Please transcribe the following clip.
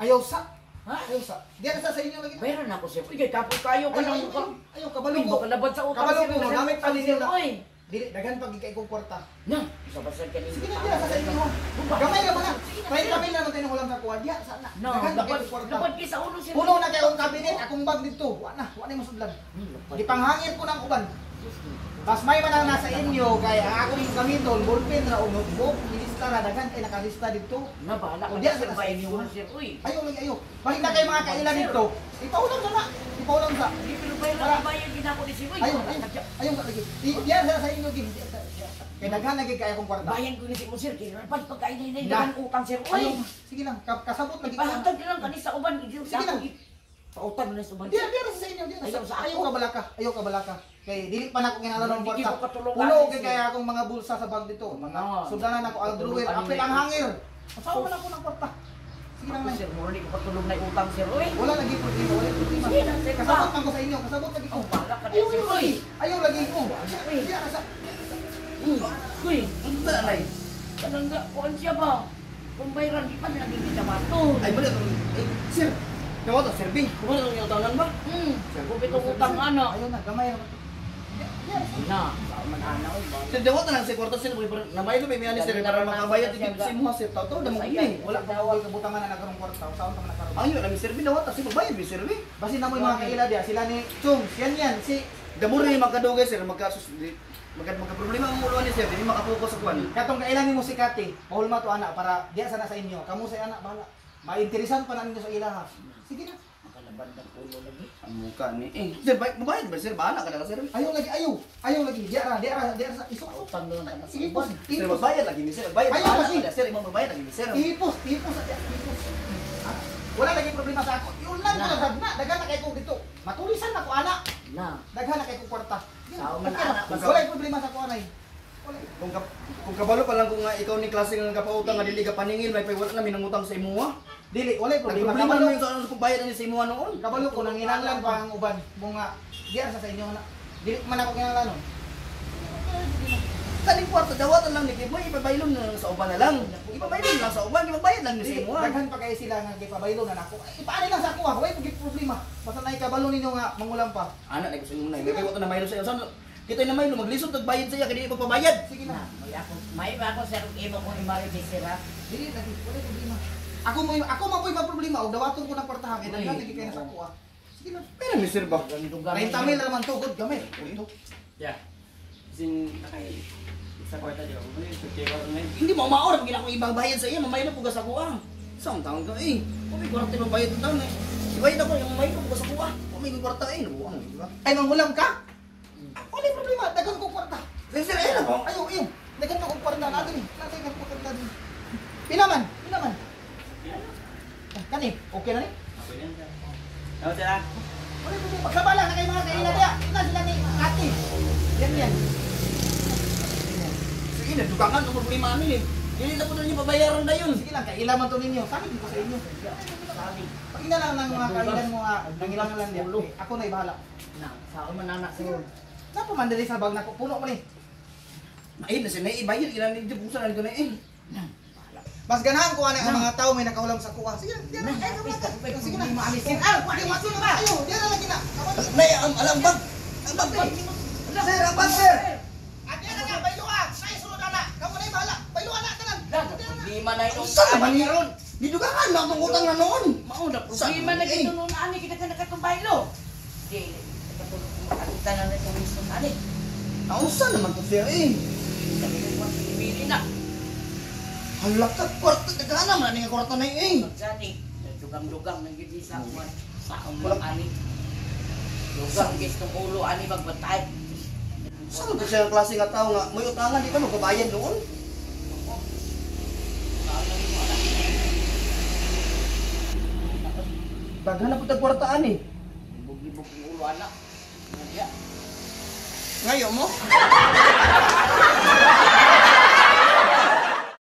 Ayaw sa. Ha? Ayaw sa. Diyan sa sa inyo lagi. Bayaran ako sir. Uy, kay kapoy kayo ka Ayaw, lang ayaw, ka. ayaw, kabalo Uy, ko. baka labad sa utang Kabalo sir. ko, gamit pa ninyo na. Uy. Dili, daghan pag kay kong kwarta. Na, isa ba sir kanin? Sige na, diyan sa inyo. Gamay ra man na. 30 mil na man tayo ulam sa kuha. Diya sa na. No, Daghan pag labad, kay kwarta. labad kay sa ulo sir. Puno na kay akong cabinet, akong bag dito. Wa na, wa na masudlan. Labad. Gipanghangin ko ng uban. Mas may man ang nasa inyo kay ang akong gamiton, ballpen ra o notebook, ilista ra daghan kay nakalista dito. Na, bahala O, ka diyan na, sir. sa Bayad inyo, ko ha? na, sir. Uy. Ayaw lagi ayaw. Balik na kayo mga kaila dito. Ipaulam sa na. Ipaulam sa. Hindi pero bayaran Para- bayad din ako ni sir. Uy, Ayaw, ayaw. Ayaw lagi. Diyan sa inyo gi. Kay daghan lagi kay akong kwarta. Bayan ko ni sir mo sir. Kay labad pagkain na Na. daghang utang sir. Ayaw. Uy. Sige lang, kasabot lagi ka. Ipahatag na lang kani sa uban. Sige lang. Pautang na sa uban. Diyan diyan sa inyo, diyan. Ayaw sa ako. Ayaw ka balaka, ayaw ka balaka. Kay dili pa na ako kinahanglan ng Hindi kwarta. ko katulungan, Puno kay sir. kaya akong mga bulsa sa bag dito. Mga Oo. sudanan ako ang drawer, Katulungan apil nila. ang hangir. Asawa man ako ng kwarta. Sige lang Ako lang. sir, mura ni ko katulog na utang sir. Uy. Wala lagi problema, wala problema. Sige na, sir. Kasabot man ko sa inyo, kasabot lagi ko. Oh, bahala ka na, Ayaw sir. lagi. Uy. Ayaw lagi ko. Uy. Diyan ka sa Uy. Uy. Unsa na nay? Kanang ga, kuan siya ba? Kung bayran, di pa nila kita bato. Ay bali eh, sir. Kawa to sir B. Kumo na itong utanan ba? Kung itong utang ano. Ayaw na, gamay ra. Diyan sa Na, sa man ana oy. Sir, dawat na lang si kwarta sir, para namaylo may miyani sir para makabayad dito sa imuha sir. Taw na mo gini. Wala pa wala kabutangan na nagkarong kwarta. Usaon ka man nakaroon. Ayo lang sir B dawat sir magbayad mi sir B. Basin na mo yung mga kaila diya, sila ni Chung, yan yan, si Gamuro ni makadugay sir, magka magka magka problema ang ulo ni sir, dili makapokus sa kuan. Katong kailan nimo si Kati, pahulma to ana para diya sana sa inyo. Kamo sa ana bahala. Mainteresan pa na ninyo sa ilaha. Sige na. Makalaban ng ulo lagi. Ang muka ni eh. Sir, bayad ba sir? Bahala ka na sir. Ayaw lagi, ayaw. Ayaw lagi. Diya ra, diya ra, diya ra sa iso. Utang na lang sa Ipos, uban. Sir, ipos. magbayad lagi ni sir. Bayad. Ayaw Bahala lagi. ka na, sir, imong magbayad lagi ni sir. Ipos, ipos, diya, ipos. Ah, wala lagi problema sa ako. Yun lang ko Na. na daghan na kay ko dito. Matulisan na ko ana. Na. Daghan na kay ko kwarta. Sao man, Okay ra. ana, basta- Wala problema sa ako anay. Wala. Kung kabalo pa lang kung nga ikaw ni klase nga kapautang nga dili ka paningil may pay wala na minangutang sa imuha. Dili, wala problema. Problema Kabalo, naman yung sa ano kung bayad ani sa imuha noon. kabalo ko nanginanglan pa ang uban. Bunga, diya ra sa inyo na. Dili man ako kinahanglan no. Kaning kwarta dawatan lang ni Kiboy, ipabaylon na lang sa uban na lang. Ipabaylon lang sa uban, ipabayad lang ni sa Dili, imuha. daghan pa kay sila nga gipabaylo na nako. Ay, ipaani lang sa ako ah, way pag problema. Basta naikabalo ninyo nga mangulam pa. Ana na gusto mo na, may pay na maylo sa iyo. Saan kita na maylo maglisod tagbayad sa iya kay dili pagpabayad. Sige Na, na. may ako sir, imo ko imari sir ha. Dili lagi, wala problema. Ako mo po'y problema og dawaton ko ng kwartahan kay daghan lagi kay nasa ako ah. Sige lang. Pero ni sir ba? Dugang 30 mil ra man to, good gamay. Ito. Yeah. Sin nakay sa kwarta di ba? Hindi mo maor pag akong ibabayad sa iya, mamaylo ko sa kuha. Saan taon ka eh? Kung may kwarta mabayad ta taon eh. Ibayad ako yung mamaylo ko sa kuha. Kung may kwarta eh, nabuang, di ba? Ay mangulam ka? Wala problema, daghan ko kwarta. Sir, sir, ayun na po. Ayo, ayo. Daghan ko kwarta na diri. Daghan ko kwarta diri. Pila man? Pila man? Ah, kani, okay na ni? Okay lang sir. Ako sir ah. Wala problema. Pagsaba lang na kay mga kaila diya. Ina sila ni Ate. Yan yan. Sige na, dugangan ang problema amin eh. Dili na po na niyo pabayaran na yun. Sige lang, kaila man to ninyo. Sabi ko sa inyo. Sabi. Pag-ina lang ng mga kailan mo nga, nangilangan lang diya. Eh, ako na ibahala. Na, sao man anak Sige sir. lang. Napa man diri sa bag nako, puno man ni. Ay, na sir, naibayad ilan dito busa na dito na eh. Mas ganahan ko ana ang mga tao may nakaulam sa kuha. Sige lang, diya na. Ay, kamala ka. Sige na. Ah, di mo sino ba? Ayo, diya na lagi na. Nay, ang alam bag. Ang bag. Sir, ang bag, sir. Ah, diya na nga, baylo ah. Ay, sulod ana. Kamo na bahala. Baylo ana tanan. Diya na. Problema na itong Saan naman ni Ron? Didugangan na akong utang na noon. Mao na problema na Eh. gito noon ani kita ka nakatubaylo. Di katulog ko makakita na na itong reason ani. Nausa naman to sir eh. Sabi ko pili na. Hala ka, kwarta, dagana man nga kwarta na eh. Gani, dugang-dugang nang gid sa kuan. Sa Wala. ulo ani. Dugang gis tong ulo ani magbantay. Saan to siya ang klase nga tao nga may utangan di ba magbabayad noon? Daghan na po tag kwartaan eh. Ibog-ibog ang ulo anak. Nga Ngayon mo?